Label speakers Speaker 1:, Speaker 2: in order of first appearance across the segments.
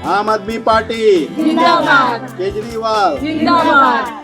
Speaker 1: आम आदमी पार्टी
Speaker 2: जिंदाबाद.
Speaker 1: केजरीवाल
Speaker 2: जिंदाबाद.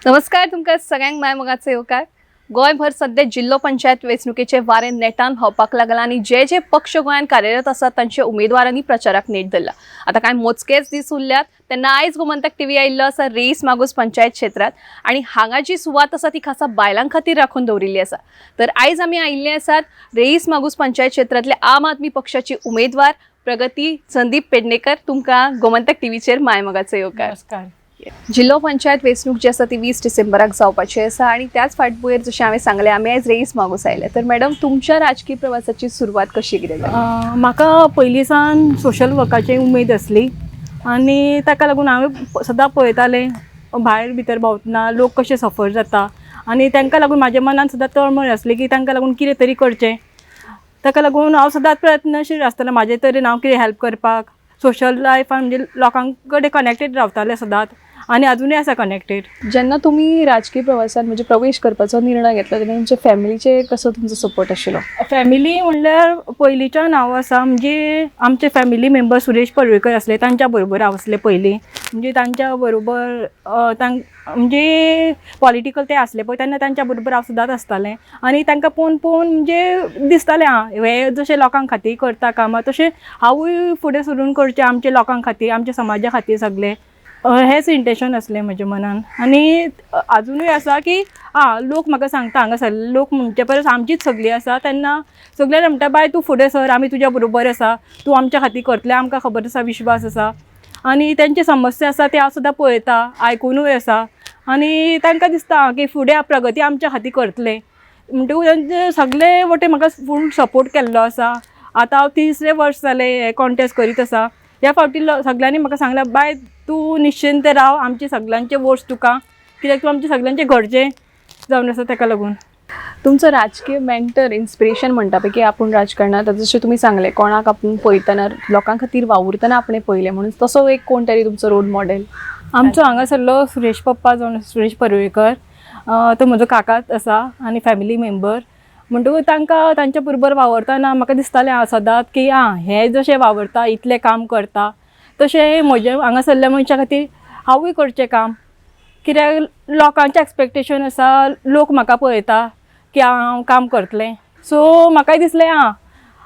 Speaker 3: नमस्कार, तुमकां सगळ्यांक माय मोगाचो येवकार. गोंयभर सध्या जिल्लो पंचायत वेंचणुकेचे वारें नेटान व्हांवपाक लागलां आनी जे जे पक्ष गोंयांत कार्यरत आसात तांच्या उमेदवारांनी प्रचाराक नेट धरला. आतां कांय मोजकेच दीस उरल्यात तेन्ना आयज गोमंतक टीव्ही आयिल्लो आसा रेईस मागूस पंचायत क्षेत्रांत आनी हांगा जी सुवात आसा ती खासा बायलां खातीर राखून दवरिल्ली आसा. तर आयज आमी आयिल्ले आसात रेईस मागूस पंचायत क्षेत्रांतले आम आदमी पक्षाची उमेदवार प्रगती संदीप पेडणेकर. तुमकां गोमंतक टीव्हीचेर माय मोगाचो येवकार.
Speaker 2: नमस्कार.
Speaker 3: जिल्लो पंचायत वेंचणूक जी आसा ती 20 डिसेंबराक जावपाची आसा आनी त्याच फाटभुंयेर जशें हांवें सांगलें आमी आयज रेईस मागूस आयले. तर मॅडम, तुमच्या राजकीय प्रवासाची सुरवात कशी कितें जाली?
Speaker 2: म्हाका पयलीं सावन सोशल वर्काची उमेद आसली आनी ताका लागून हांवें सदां पळयतालें भायर भितर भोंवतना लोक कशे सफर जाता आनी तांकां लागून म्हाज्या मनान सदां तळमळ आसली की तांकां लागून कितें तरी करचें. ताका लागून हांव सदांच प्रयत्नशील आसतालें म्हाजे तरेन हांव कितें हेल्प करपाक. सोशल लायफान म्हणजे लोकां कडेन कनेक्टेड रावतालें सदांच आनी अजुनूय आसा कनेक्टेड.
Speaker 3: जेन्ना तुमी राजकीय प्रवासात म्हणजे प्रवेश करपाचो निर्णय घेतलो तेन्ना तुमच्या फॅमिलीचे कसो तुमचो सपोर्ट आशिल्लो?
Speaker 2: फॅमिली म्हणल्यार पयलींच्यान हांव आसा म्हणजे आमचे फॅमिली मेंबर सुरेश परुळकर आसले तांच्या बरोबर हांव आसलें पयलीं. म्हणजे तांच्या बरोबर म्हणजे पॉलिटिकल ते आसले पळय तेन्ना तांच्या बरोबर हांव सदांच आसतालें आनी तांकां पळोवन पळोवन म्हणजे दिसतालें आं हे जशें लोकां खातीर करता कामां तशें हांवूय फुडें सरून करचें आमच्या लोकां खातीर, आमच्या समाजा खातीर सगळें. हेंच इंटेंशन आसलें म्हज्या मनान आनी आजुनूय आसा की आं लोक म्हाका सांगता हांगा लोक म्हणचे परस आमचीच सगळीं आसा तेन्ना सगळे म्हणटा बाय तूं फुडें सर, आमी तुज्या बरोबर आसा, तूं आमच्या खातीर करतलें, आमकां खबर आसा, विश्वास आसा. आनी तेंची समस्या आसा ते हांव सुद्दां पळयता, आयकुनूय आसा आनी तांकां दिसता की फुडें प्रगती आमच्या खातीर करतलें. म्हणटकूच तेंचे सगळे वटेन म्हाका फूल सपोर्ट केल्लो आसा. आतां हांव तिसरें वर्स जालें हें कॉन्टेस्ट करीत आसा. ह्या फावटी सगळ्यांनी म्हाका सांगलां बाय तूं निश्चिंत राव, आमचे सगळ्यांचे वोट्स तुका, कित्याक तूं आमचे सगळ्यांचे घरचें जावन आसा. ताका लागून
Speaker 3: तुमचो राजकीय मेंटर इन्स्पिरेशन म्हणटा पळय की आपूण राजकारणांत आतां जशें तुमी सांगलें कोणाक आपूण पळयतना लोकां खातीर वावुरतना आपणें पळयलें म्हणून तसो एक कोण तरी तुमचो रोल मॉडेल?
Speaker 2: आमचो हांगासरलो सुरेश पप्पा जावन सुरेश परुळेकर, तो म्हजो काकाच आसा आनी फॅमिली मेंबर. म्हणटकूच तांकां तांच्या बरोबर वावरतना म्हाका दिसतालें हांव सदांच की आं हे जशें वावरता इतलें काम करता तशें म्हजें हांगासरल्या मनशां खातीर हांवूय करचें काम. कित्याक लोकांचें एक्सपेक्टेशन आसा, लोक म्हाका पळयता की हांव काम करतलें. सो म्हाकाय दिसलें आं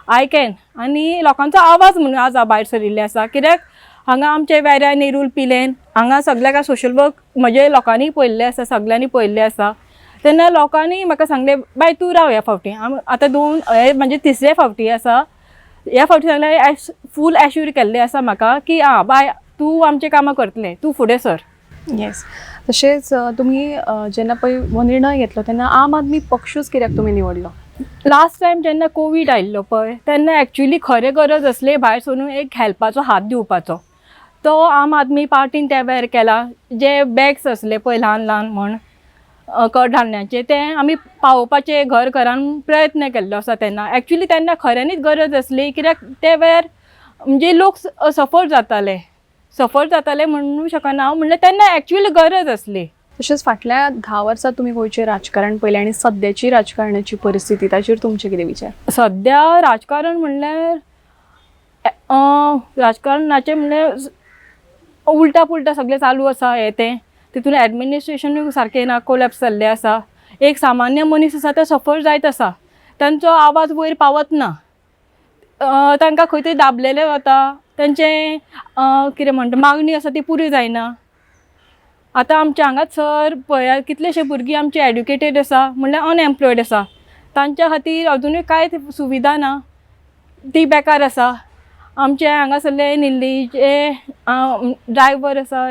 Speaker 2: I can. आनी लोकांचो आवाज म्हणून आज हांव भायर सरिल्लें आसा कित्याक हांगा आमचे वेऱ्या नेरूल पिलेन हांगा सगळ्याक सोशल वर्क म्हजे लोकांनी पळयल्लें आसा, सगळ्यांनी पळयल्लें आसा. तेन्ना लोकांनी म्हाका सांगलें बाय तूं राव ह्या फावटी. आतां दोन हे म्हणजे तिसरे फावटी आसा. ह्या फावटी सांगलें फूल एश्यूर केल्लें आसा म्हाका की आं बाय तूं आमचें कामां करतलें, तूं फुडें सर.
Speaker 3: येस, तशेंच तुमी जेन्ना पळय हो निर्णय घेतलो तेन्ना आम आदमी पक्षूच कित्याक तुमी निवडलो?
Speaker 2: लास्ट टायम जेन्ना कोवीड आयिल्लो पळय तेन्ना एक्चुली खरें गरज आसली भायर सरून एक हेल्पाचो हात दिवपाचो. तो आम आदमी पार्टीन त्या वेळार केला. जे बॅग्स आसले पळय ल्हान ल्हान म्हण कडधान्याचे ते आमी पावोवपाचे घर घरान प्रयत्न केल्लो आसा तेन्ना. एक्चुली तेन्ना खऱ्यांनीच गरज आसली कित्याक ते वेळार म्हणजे लोक सफर जाताले, सफर जाताले म्हणूं शकना हांव, म्हणल्यार तेन्ना एक्चुअली गरज आसली.
Speaker 3: तशेंच फाटल्या 10 वर्सां तुमी गोंयचें राजकारण पळयलें आनी सद्याची राजकारणाची परिस्थिती ताचेर तुमचे कितें विचार?
Speaker 2: सद्या राजकारण म्हणल्यार राजकारणाचें म्हणल्यार उल्टा पुल्टा सगळें चालू आसा हें तें, तितून एडमिनिस्ट्रेशनूय सारकें ना, कोलॅप्स जाल्लें आसा. एक सामान्य मनीस आसा ते सफर जायत आसा, तांचो आवाज वयर पावत ना, तांकां खंय तरी दाबलेले वता, तांचें कितें म्हणटा मागणी आसा ती पुरी जायना. आतां आमच्या हांगाच सर पळयात कितलेशे भुरगीं आमचे एड्युकेटेड आसा म्हणल्यार अनएम्प्लॉयड आसा, तांच्या खातीर अजुनूय कांय सुविधा ना, ती बेकार आसा. आमचे हांगासरले निल्लीचे ड्रायवर आसा,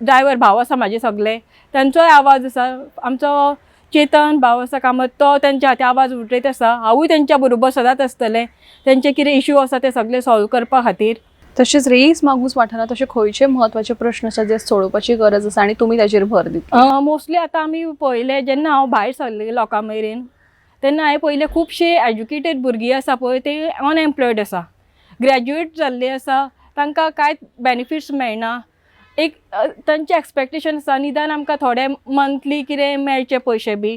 Speaker 2: ड्रायवर भाव आसा म्हाजे सगळे, तांचोय आवाज आसा. आमचो चेतन भाव आसा कामत, तो तेंच्या खातीर आवाज उठयत आसा. हांवूय तेंच्या बरोबर सदांच आसतलें, तेंचे कितें इशू आसा ते सगळे सॉल्व करपा खातीर.
Speaker 3: तशेंच रेईस मागूस वाठारांत अशे खंयचे म्हत्वाचे प्रश्न आसा जे सोडोवपाची गरज आसा आनी तुमी ताचेर भर दितले?
Speaker 2: मोस्टली आतां आमी पळयलें, जेन्ना हांव भायर सरलें लोकां मेरेन तेन्ना हांवें पळयलें खुबशीं एज्युकेटेड भुरगीं आसा पळय, ते अनएम्प्लॉयड आसा, ग्रॅज्युएट जाल्ले आसा, तांकां कांयच बेनिफिट्स मेळना. एक तांचें एक्सपेक्टेशन आसा निदान आमकां थोडे मंथली कितें मेळचे पयशे बी,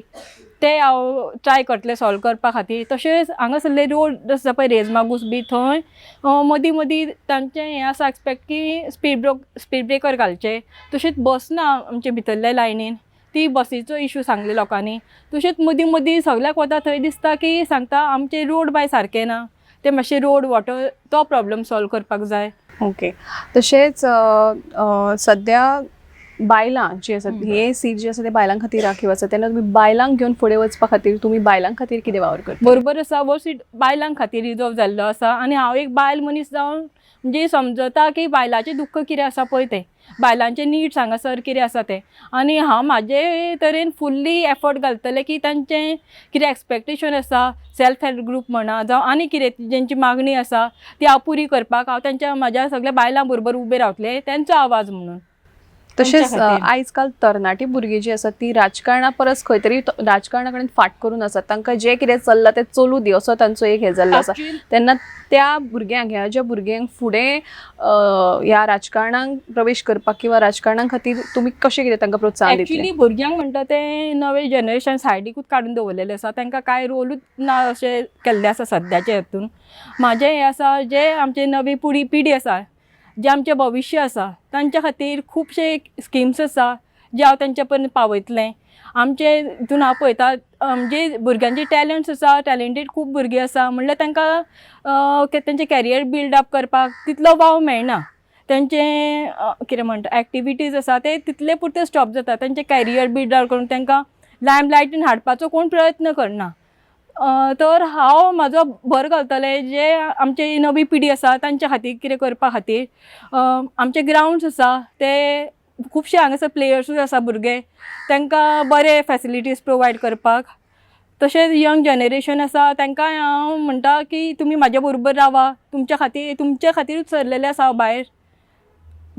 Speaker 2: ते हांव ट्राय करतलें सॉल्व करपा खातीर. तशेंच हांगासरले रोड आसा पळय रेज मागूस बी, थंय मदीं मदीं तांचें हें आसा एक्सपेक्ट की स्पीड ब्रेकर घालचे. तशेंच बस ना आमचे भितरल्या लायनीन, ती बसीचो इशू सांगले लोकांनी. तशेंच मदीं मदीं सगल्याक वता थंय दिसता की सांगता आमचे रोड बाय सारके ना, ते मातशे रोड वॉटर तो प्रॉब्लम सॉल्व करपाक जाय.
Speaker 3: ओके, तशेंच सद्या बायलां जी आसात, हे सीट जी आसा ते बायलां खातीर राखीव आसा, तेन्ना तुमी बायलांक घेवन फुडें वचपा खातीर तुमी बायलां खातीर कितें वावर करता?
Speaker 2: बरोबर आसा, हो सीट बायलां खातीर रिजर्व जाल्लो आसा आनी हांव एक बायल मनीस जावन म्हणजे समजता की बायलांचें दुख्ख कितें आसा पळय तें, बायलांचे नीड्स हांगासर कितें आसा तें, आनी हांव म्हाजे तरेन फुल्ली एफर्ट घालतलें की तांचें कितें एक्सपेक्टेशन आसा, सेल्फ हेल्प ग्रूप म्हणा जावं आनी कितें जेंची मागणी आसा ती हांव पुरी करपाक हांव तांच्या म्हाज्या सगल्या बायलां बरोबर उबें रावतलें, तेंचो आवाज म्हणून.
Speaker 3: तशेंच
Speaker 2: खातीर.
Speaker 3: आयज काल तरणाटी भुरगीं जी आसात ती राजकारणा परस खंय तरी राजकारणा कडेन फाट करून आसात, तांकां जें कितें चल्लां तें चलूं दी असो तांचो एक हें जाल्लो आसा. तेन्ना त्या भुरग्यांक, ह्या ज्या भुरग्यांक फुडें ह्या राजकारणाक प्रवेश करपाक किंवा राजकारणा खातीर तुमी कशें कितें तांकां प्रोत्साहन दितले?
Speaker 2: एक्चुली भुरग्यांक म्हणटा तें नवें जनरेशन सायडीकूच काडून दवरलेलें आसा, तांकां कांय रोलूच ना अशें केल्लें आसा सद्याच्या हितून. म्हाजें हें आसा, जे आमचे नवी पिढी आसा, जें आमचें भविश्य आसा, तांच्या खातीर खुबशे स्किम्स आसा जे हांव तांच्या पर्यंत पावयतलें. आमचे हितून हांव पळयता म्हणजे भुरग्यांचे टॅलंट्स आसा, टॅलंटेड खूब भुरगीं आसा, म्हणल्यार तांकां तेंचें कॅरियर बिल्ड अप करपाक तितलो वाव मेळना. तेंचें कितें म्हणटा एक्टिविटीज आसा ते तितले पुरते स्टॉप जाता, तेंचें कॅरियर बिल्ड अप करून तांकां लायम लायटीन हाडपाचो कोण प्रयत्न करना. तर हांव म्हाजो भर घालतलें जे आमची नवी पिढी आसा तांच्या खातीर कितें करपा खातीर. आमचे ग्रावंड्स आसा ते खुबशे हांगासर प्लेयर्सूय आसा भुरगे, तांकां बरे फॅसिलिटीज प्रोवायड करपाक. तशेंच यंग जनरेशन आसा तांकां हांव म्हणटा की तुमी म्हाज्या बरोबर रावा, तुमच्या खातीर, तुमच्या खातीरूच सरलेलें आसा हांव भायर,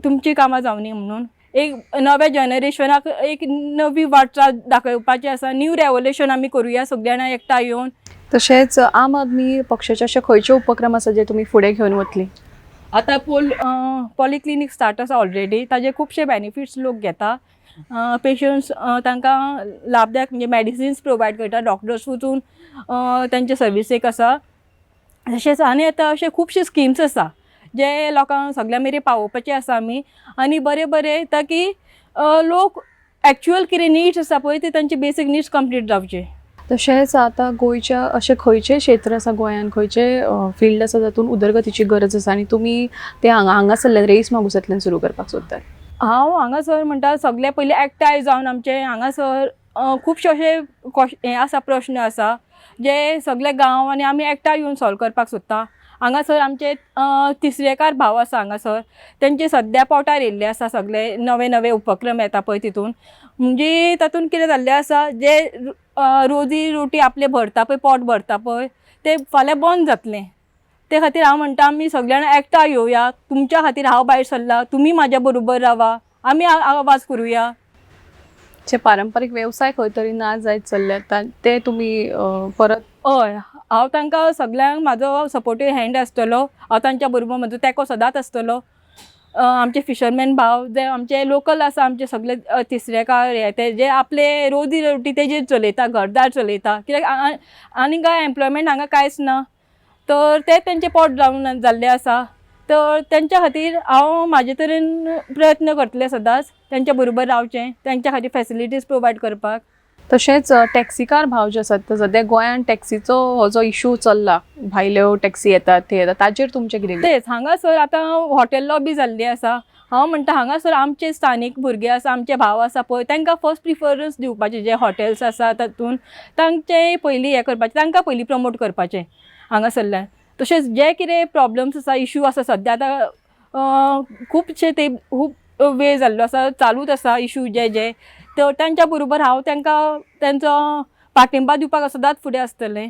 Speaker 2: तुमचीं कामां जावनी म्हणून. एक नव्या जनरेशनाक एक नवी वाटचाल दाखोवपाची आसा, न्यू रेवोल्युशन आमी करुया सगळीं जाणां एकठांय येवन.
Speaker 3: तशेंच आम आदमी पक्षाचे अशे खंयचे उपक्रम आसा जे तुमी फुडें घेवन वतली?
Speaker 2: आतां पॉलिक्लिनीक स्टार्ट आसा ऑलरेडी, ताजे खुबशे बेनिफिट्स लोक घेता, पेशंट्स तांकां लाभदायक म्हणजे मेडिसिन्स प्रोवायड करता, डॉक्टर्स वचून तांचे सर्विसीक आसा. तशेंच आनी आतां अशे खुबशे स्किम्स आसा जे लोकांक सगळ्यां मेरेन पावोवपाचे आसा आमी, आनी बरें बरें ताकी लोक एक्चुअल कितें नीड्स आसा पळय ते तांचे बेसीक नीड्स कंप्लीट जावचे.
Speaker 3: तशेंच आतां गोंयच्या अशें खंयचें क्षेत्र आसा गोंयांत, खंयचें फिल्ड आसा जातूंत उदरगतीची गरज आसा आनी तुमी ते हांगासरल्यान रेईस मागुसांतल्यान सुरू करपाक सोदतात?
Speaker 2: हांव हांगासर म्हणटा सगळे पयलीं एकठांय जावन आमचे हांगासर खुबशे अशे हें आसा, प्रश्न आसा जे सगळे गांव आनी आमी एकठांय येवन सॉल्व करपाक सोदता. हांगासर आमचे तिसरेकार भाव आसा हांगासर, तेंचे सद्या पोटार येयल्ले आसा सगळे नवे नवे उपक्रम येता पळय तितून, म्हणजे तातूंत कितें जाल्लें आसा जे रोजी रोटी आपले भरता पळय, पोट भरता पळय, ते फाल्यां बंद जातलें. ते खातीर हांव म्हणटा आमी सगळे जाणां एकठांय येवया, तुमच्या खातीर हांव भायर सरला, तुमी म्हाज्या बरोबर रावा, आमी आवाज करुया.
Speaker 3: जे पारंपारीक वेवसाय खंय तरी ना जायत चल्ल्यात ते तुमी परत?
Speaker 2: हय, हांव तांकां सगल्यांक म्हाजो सपोर्टीव हँड आसतलो, हांव तांच्या बरोबर म्हजो तेंको सदांच आसतलो. आमचे फिशरमॅन भाव जे आमचे लोकल आसा, आमचे सगळे तिसरेकार हे ते जे आपले रोजी रोटी तेजेर चलयता, घरदार चलयता, कित्याक आनी काय एम्प्लॉयमेंट हांगा कांयच ना, तर ते तेंचें पोट जावन जाल्लें आसा. तर तेंच्या खातीर हांव म्हाजे तरेन प्रयत्न करतलें सदांच तेंच्या बरोबर रावचें, तेंच्या खातीर फॅसिलिटीज प्रोवायड करपाक.
Speaker 3: तशेंच टॅक्सीकार भाव जे आसात, तर सद्या गोंयांत टॅक्सीचो हो जो इशू चल्ला, भायल्यो टॅक्सी येतात ते येतात, ताचेर तुमचें कितें?
Speaker 2: तेच हांगासर आतां हॉटेल लॉबी जाल्ली आसा. हांव म्हणटा हांगासर आमचे स्थानीक भुरगे आसा, आमचे भाव आसा पळय, तांकां फर्स्ट प्रिफरन्स दिवपाचें. जे हॉटेल्स आसा तातूंत तांचें पयलीं हें करपाचें, तांकां पयलीं प्रमोट करपाचें हांगासरल्यान. तशेंच जे कितें प्रॉब्लम्स आसा, इशू आसा सद्या आतां खुबशे ते खूब वेळ जाल्लो आसा, चालूच आसा इशू जे जे तर तांच्या बरोबर हांव तांकां तेंचो पाठिंबा दिवपाक सदांच फुडें आसतलें,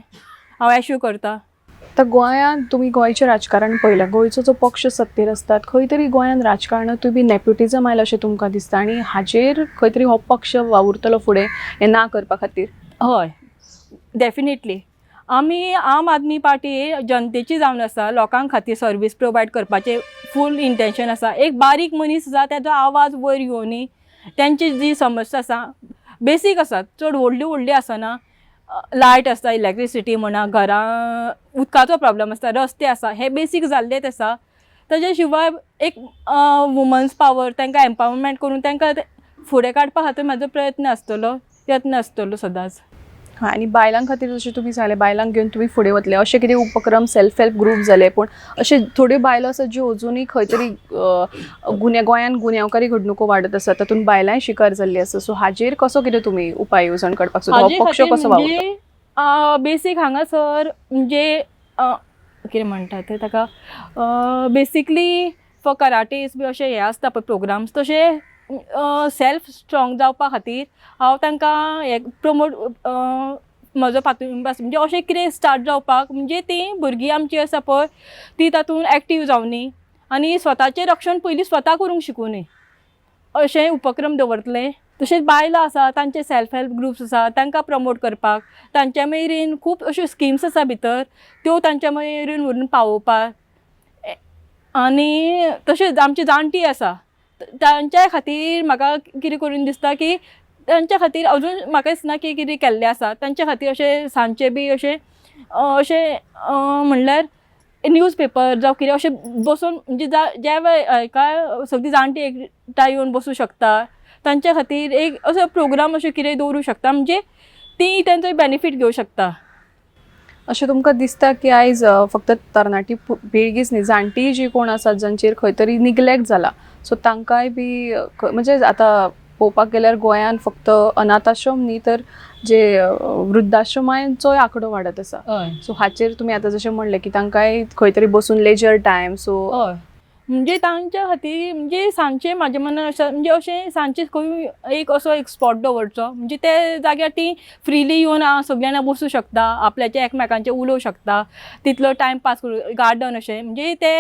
Speaker 2: हांव एश्योर करता.
Speaker 3: आतां गोंयांत तुमी गोंयचें राजकारण पळयलां, गोंयचो जो पक्ष सत्तेर आसतात खंय तरी गोंयांत राजकारणांतूय बी नेपोटिजम आयलां अशें तुमकां दिसता आनी हाजेर खंय तरी हो पक्ष वावुरतलो फुडें हें ना करपा खातीर?
Speaker 2: हय, डेफिनेटली. आमी आम आदमी पार्टी जनतेची जावन आसा, लोकां खातीर सर्वीस प्रोवायड करपाचें फूल इंटेंशन आसा. एक बारीक मनीस आसा तेजो आवाज वयर येवनी, तेंची जी समस्या आसा बेसीक आसा, चड व्हडली व्हडली आसना. लायट आसता, इलेक्ट्रिसिटी म्हणा, घरां उदकाचो प्रोब्लम आसता, रस्ते आसा, हे बेसीक जाल्लेच आसा. ताजे शिवाय एक वुमन्स पावर, तांकां एम्पावरमेंट करून तांकां फुडें काडपा खातीर म्हाजो प्रयत्न आसतलो, यत्न आसतलो सदांच.
Speaker 3: हय, आनी बायलां खातीर जशें तुमी सांगलें बायलांक घेवन तुमी फुडें वतले, अशे कितें उपक्रम सेल्फ हेल्प ग्रूप जाले, पूण अशे थोड्यो बायलो आसात ज्यो अजुनूय खंय तरी गोंयांत गुन्यांवकारी घडणुको वाडत आसात, तातूंत बायलांय शिकार जाल्ली आसा, सो हाजेर कसो कितें तुमी उपाय येवजण काडपाक सोदता, हो पक्ष कसो वावुरता?
Speaker 2: म्हणजे बेसीक हांगासर म्हणजे कितें म्हणटा ते ताका, बेसिकली फॉर कराटेज बी अशे हे आसता पळय प्रोग्राम्स, तशे सेल्फ स्ट्रॉंग जावपा खातीर हांव तांकां हे प्रमोट म्हजो पातून म्हणजे अशें कितें स्टार्ट जावपाक, म्हणजे तीं भुरगीं आमची आसा पळय ती तातूंत एक्टीव जावनी आनी स्वताचें रक्षण पयलीं स्वता करूंक शिकुनी, अशें उपक्रम दवरतलें. तशेंच बायलां आसा तांचे सेल्फ हेल्प ग्रुप्स आसा, तांकां प्रमोट करपाक, तांच्या मेरेन खूब अश्यो स्किम्स आसा भितर, त्यो तांच्या मेरेन व्हरून पावोवपाक. आनी तशेंच आमची जाणटी आसा तांच्या खातीर म्हाका कितें करून दिसता की तांच्या खातीर अजून म्हाका दिसना की कितें केल्लें आसा. तांच्या खातीर अशें सांजचें बी अशें अशें म्हणल्यार न्यूज पेपर जावं कितें अशें बसून म्हणजे ज्या वेळार सगळीं जाणटी एकठांय येवन बसूं शकता, तांच्या खातीर एक असो प्रोग्राम अशें कितें दवरूं शकता, म्हणजे ती तेंचो बेनिफीट घेवं शकता.
Speaker 3: अशें तुमकां दिसता की आयज फक्त तरणाटी पिळगीच न्ही, जाणटी जी कोण आसात जांचेर खंय तरी निग्लेक्ट जाला, सो तांकांय बी म्हणजे आतां पळोवपाक गेल्यार गोंयांत फक्त अनाथाश्रम न्ही तर जे वृद्धाश्रमांचोय आंकडो वाडत आसा, सो हाचेर तुमी आतां जशें म्हणलें की तांकांय खंय तरी बसून लेजर टायम, सो
Speaker 2: हय, म्हणजे तांच्या खातीर म्हणजे सांजचें म्हाज्या मनान अशें म्हणजे अशें सांजचें खंय एक असो एक स्पॉट दवरचो, म्हणजे ते जाग्यार ती फ्रिली येवन सगळीं जाणां बसूं शकता, आपल्याचे एकमेकांचे उलोवं शकता, तितलो टायम पास करूं, गार्डन अशें म्हणजे ते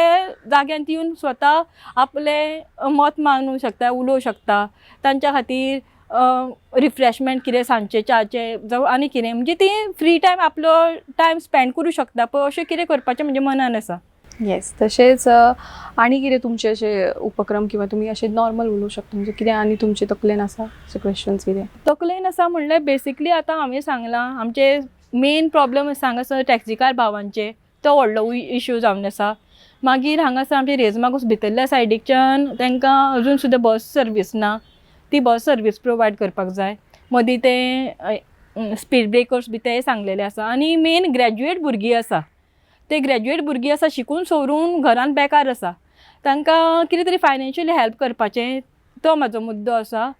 Speaker 2: जाग्यान ती येवन स्वता आपलें मत मांडूंक शकता, उलोवं शकता. तांच्या खातीर रिफ्रेशमेंट कितें सांजचें च्याचें जावं आनी कितें, म्हणजे ती फ्री टायम आपलो टायम स्पेंड करूं शकता पळय, अशें कितें करपाचें म्हज्या मनान आसा.
Speaker 3: येस, तशेंच आनी कितें तुमचे अशे उपक्रम किंवा तुमी अशें नॉर्मल उलोवंक शकता, म्हणजे कितें आनी तुमचे तकलेन आसा अशे क्वेश्चन्स कितें?
Speaker 2: तकलेन आसा म्हणल्यार बेसिकली आतां हांवें सांगलां आमचे मेन प्रॉब्लम आसा हांगासर टॅक्सीकार भावांचे, तो व्हडलो इशू जावन आसा. मागीर हांगासर आमचे रेजमागूस भितरल्या सायडीकच्यान तांकां अजून सुद्दां बस सर्वीस ना, ती बस सर्वीस प्रोवायड करपाक जाय. मदीं ते स्पीड ब्रेकर्स बी तेय सांगलेले आसा. आनी मेन ग्रॅज्युएट भुरगीं आसा, ते ग्रॅज्युएट भुरगीं आसा शिकून सवरून घरान बेकार आसा, तांकां कितें तरी फायनेन्शियली हेल्प करपाचें तो म्हाजो मुद्दो आसा.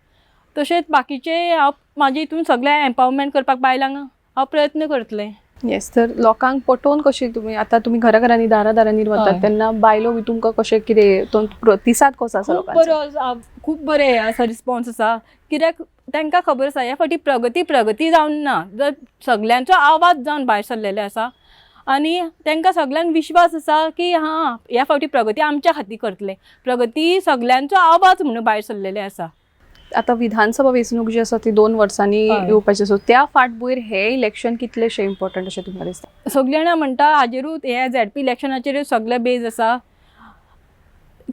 Speaker 2: तशेंच बाकीचे हांव म्हाजे हितून सगळें एम्पावरमेंट करपाक बायलांक हांव प्रयत्न करतलें.
Speaker 3: येस, तर लोकांक पटोवन कशी तुमी आतां तुमी घरा घरांनी दारा दारांनी वतात तेन्ना बायलो बी तुमकां कशें कितें तो प्रतिसाद कसो आसा
Speaker 2: खूब
Speaker 3: लोकांचो?
Speaker 2: बरो, खूब बरें आसा रिस्पोन्स आसा, कित्याक तांकां खबर आसा ह्या फावटी प्रगती प्रगती जावन ना, जर सगल्यांचो आवाज जावन भायर सरलेलो आसा आनी तांकां सगल्यांक विश्वास आसा की हां ह्या फावटी प्रगती आमच्या खातीर करतले, प्रगती सगल्यांचो आवाज म्हणून भायर सरलेले आसा.
Speaker 3: आतां विधानसभा वेंचणूक जी आसा ती 2 वर्सांनी येवपाची आसा, त्या फाटभूंयेर हे इलेक्शन कितलेशें इम्पॉर्टंट अशें तुमकां दिसता?
Speaker 2: सगळीं जाणां म्हणटा हाजेरूच हे झेडपी इलेक्शनाचेरूच सगळें बेज आसा,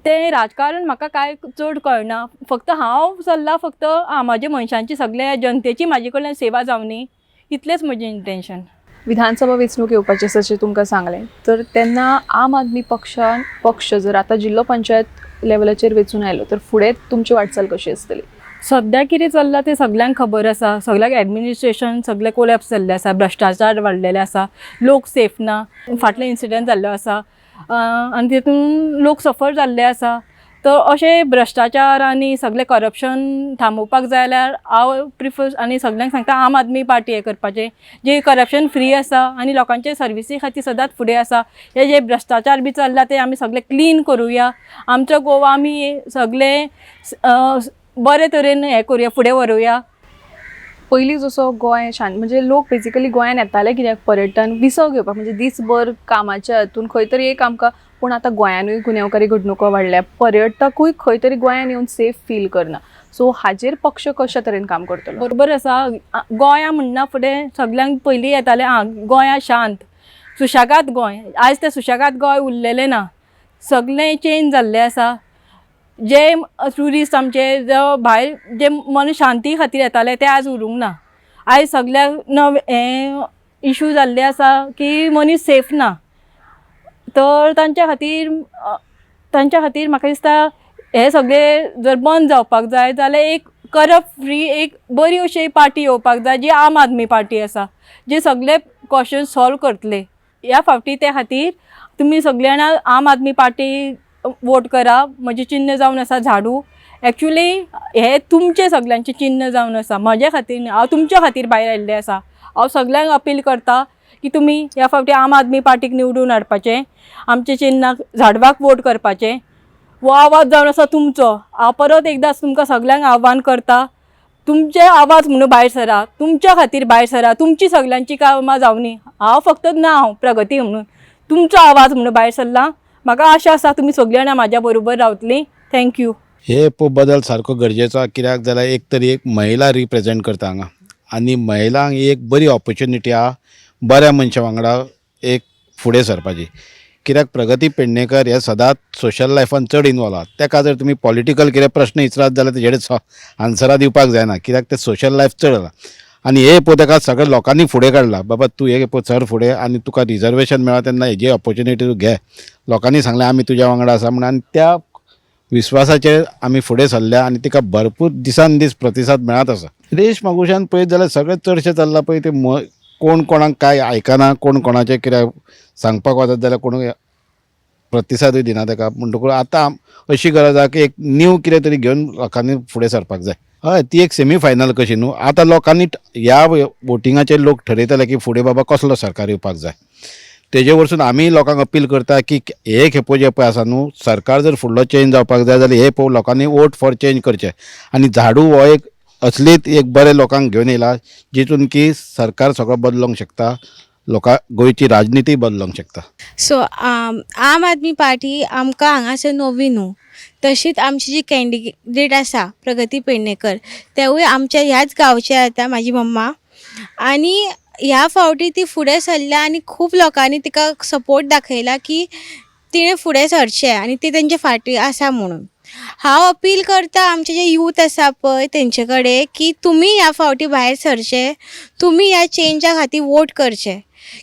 Speaker 2: तें राजकारण म्हाका कांय चड कळना, फक्त हांव चल्लां फक्त म्हाज्या मनशांची सगळ्या जनतेची म्हाजे कडल्यान सेवा जावनी इतलेंच म्हजें इंटेंशन.
Speaker 3: विधानसभा वेंचणूक येवपाची आसा अशें तुमकां सांगलें, तर तेन्ना आम आदमी पक्षान पक्ष जर आतां जिल्लो पंचायत लेवलाचेर वेंचून आयलो तर फुडें तुमची वाटचाल कशी आसतली?
Speaker 2: सद्या कितें चल्लां तें सगल्यांक खबर आसा, सगळ्यांक एडमिनिस्ट्रेशन सगळें कोलॅप्स जाल्लें आसा, भ्रश्टाचार वाडलेले आसा, लोक सेफ ना, फाटले इन्सिडंट जाल्लो आसा आनी तितून लोक सफर जाल्ले आसा. तर अशें भ्रश्टाचार आनी सगळें करप्शन थांबोवपाक जाय जाल्यार हांव प्रिफर आनी सगल्यांक सांगता आम आदमी पार्टी हें करपाचें, जे करप्शन फ्री आसा आनी लोकांचे सर्विसी खातीर सदांच फुडें आसा. हे जे भ्रश्टाचार बी चल्ला ते आमी सगळे क्लीन करुया, आमचो गोवा आमी सगळे बरे तरेन हें करुया, फुडें व्हरुया.
Speaker 3: पयलीं जसो गोंय शांत, म्हणजे लोक बेजिकली गोंयान येताले कित्याक पर्यटन विसव घेवपाक, म्हणजे दीसभर कामाच्या हातून खंय तरी एक आमकां, पूण आतां गोंयानूय गुन्यांवकारी घडणुको वाडल्या, पर्यटकूय खंय तरी गोंयान येवन सेफ फील करना. सो हाजेर पक्ष कशा तरेन काम करतलो?
Speaker 2: बरोबर आसा. गोंया म्हणना फुडें सगल्यांक पयलीं येतालें आं गोंया शांत, सुशेगाद गोंय. आयज तें सुशेगाद गोंय उरलेलें ना, सगळें चेंज जाल्लें आसा. जे ट्युरिस्ट आमचे जे भायर जे मन शांती खातीर येताले ते आज उरूंक ना. आयज सगळ्याक नवे हें इशू जाल्ले आसा की मनीस सेफ ना. तर तांच्या खातीर म्हाका दिसता हें सगळें जर बंद जावपाक जाय जाल्यार एक करप्ट फ्री एक बरी अशी पार्टी येवपाक जाय, जी आम आदमी पार्टी आसा, जी सगळे क्वेश्चन सॉल्व करतले. ह्या फावटी त्या खातीर तुमी सगळे जाणां आम आदमी पार्टी वोट करा. म्हजें चिन्न जावन आसा झाडू. एक्चुली हें तुमचें सगल्यांचें चिन्न जावन आसा, म्हज्या खातीर न्हय, हांव तुमच्या खातीर भायर आयिल्लें आसा. हांव सगल्यांक अपील करता की तुमी ह्या फावटी आम आदमी पार्टीक निवडून हाडपाचें, आमच्या चिन्नाक झाडवाक वोट करपाचें. हो आवाज जावन आसा तुमचो. हांव परत एकदां तुमकां सगल्यांक आव्हान करता, तुमचे आवाज म्हणून भायर सरा, तुमच्या खातीर भायर सरा, तुमची सगल्यांची कामां जावनी. हांव फक्त ना, हांव प्रगती म्हणून तुमचो आवाज म्हणून भायर सरला. म्हाका आशा आसा तुमी सगळीं जाणां म्हाज्या बरोबर रावतलीं. Thank you.
Speaker 4: हे बदल सारको गरजेचो आहा, कित्याक जाल्यार एक तरी एक महिला रिप्रेजेंट करता हांगा आनी महिलांक ही एक बरी ऑपॉर्च्युनिटी आहा बऱ्या मनशा वांगडा एक फुडें सरपाची. कित्याक प्रगती पेडणेकर हे सदांच सोशल लायफान चड इनवॉल्व आहा. ताका जर तुमी पॉलिटिकल कितें प्रश्न विचारत जाल्यार तेजेर आन्सरां दिवपाक जायना, कित्याक ते सोशल लायफ चड आहा. आनी हे पळय ताका सगळ्या लोकांनी फुडें काडला, बाबा तूं हे पळय सर फुडें आनी तुका रिजर्वेशन मेळ्ळा तेन्ना हेजी ऑपॉर्च्युनिटी तूं घे. लोकांनी सांगलें आमी तुज्या वांगडा आसा म्हूण, आनी त्या विस्वासाचेर आमी फुडें सरल्या आनी तिका भरपूर दिसान दीस प्रतिसाद मेळत आसा. रेश मागुशान पळयत जाल्यार सगळें चडशें चल्लां पळय तें कोण कोणाक कांय आयकना, कोण कोणाचें कितें सांगपाक वचत जाल्यार कोण प्रतिसादूय दिना ताका. म्हणटकूच आतां अशी गरज आहा की एक न्यू कितें तरी घेवन लोकांनी फुडें सरपाक जाय. हय, ती एक सेमी फायनल कशी न्हू. आतां लोकांनी ह्या वोटिंगाचेर लोक ठरयतले की फुडें बाबा कसलो सरकार येवपाक जाय. तेजे वरसून आमी लोकांक अपील करता की हे खेपो जे पळय आसा न्हू सरकार जर फुडलो चेंज जावपाक जाय जाल्यार हे पळोव लोकांनी वोट फॉर चेंज करचें. आनी झाडू हो एक असलीच एक बरें लोकांक घेवन येयला जितून की सरकार सगळो बदलोंक शकता, लोकां गोंयची राजनिती बदलोंक शकता.
Speaker 5: सो आम आदमी पार्टी आमकां हांगासर नवी न्हू, तशीच आमची जी कॅन्डिडेट आसा प्रगती पेडणेकर तेवूय आमच्या ह्याच गांवचे आतां, म्हाजी मम्मा. आनी ह्या फावटी ती फुडें सरल्या आनी खूब लोकांनी तिका सपोर्ट दाखयला की तिणें फुडें सरचें आनी ती तेंचे फाटीं आसा म्हणून. हांव अपील करता आमचे जे यूथ आसा पळय तेंचे कडेन की तुमी ह्या फावटी भायर सरचे, तुमी ह्या चेंजा खातीर वोट करचे.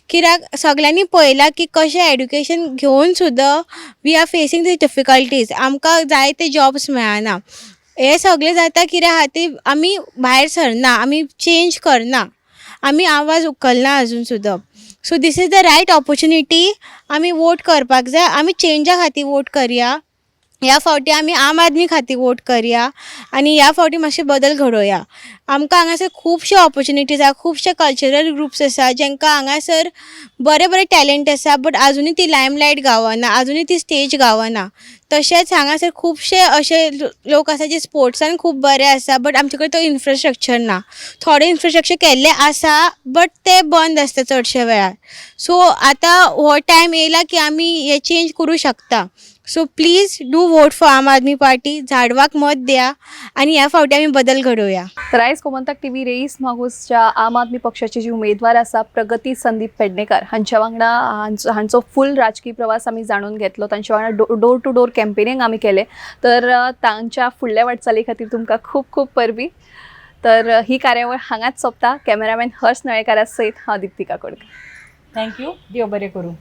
Speaker 5: कित्याक सगल्यांनी पळयलां की कशें एड्युकेशन घेवन सुद्दां we are facing the difficulties, आमकां जाय ते जॉब्स मेळना. हें सगळें जाता कित्या खातीर आमी भायर सरना, आमी चेंज करना, आमी आवाज उखलना अजून सुद्दां. So this is the right opportunity, आमी वोट करपाक जाय, आमी चेंजा खातीर वोट करया. ह्या फावटी आमी आम आदमी खातीर वोट करया आनी ह्या फावटी मातशे बदल घडोवया. आमकां हांगासर खुबशे ऑपॉर्च्युनिटीज आसा, खुबशे कल्चरल ग्रुप्स आसा जेंकां हांगासर बरे बरे टॅलंट आसा, बट आजुनूय ती लायमलायट गावना, आजुनूय ती स्टेज गावना. तशेंच हांगासर खुबशे अशे लोक आसा जे स्पोर्ट्सान खूब बरे आसा, बट आमचे कडेन तो इन्फ्रास्ट्रक्चर ना. थोडे इन्फ्रास्ट्रक्चर केल्ले आसा बट ते बंद आसता चडशे वेळार. सो आतां हो टायम येयला की आमी हे चेंज करूं शकता. So please do vote for Aam Aadmi Party. झाडवाक मत द्या आनी ह्या फावटी आमी बदल घडोवया.
Speaker 3: तर आयज गोमंतक टीव्ही रेईस मागूसच्या आम आदमी पक्षाची जी उमेदवार आसा प्रगती संदीप पेडणेकर हांच्या वांगडा हांचो फूल राजकीय प्रवास आमी जाणून घेतलो. तांच्या वांगडा डोर टू डोर कॅम्पेनिंग आमी केलें. तर तांच्या फुडल्या वाटचाली खातीर तुमकां खूब खूब परबी. तर ही कार्यावळ हांगाच सोंपता. कॅमेरामॅन हर्ष नळेकारा सयत हांव दीप्ती काकोडकर.
Speaker 2: Thank you. देव बरें करूं.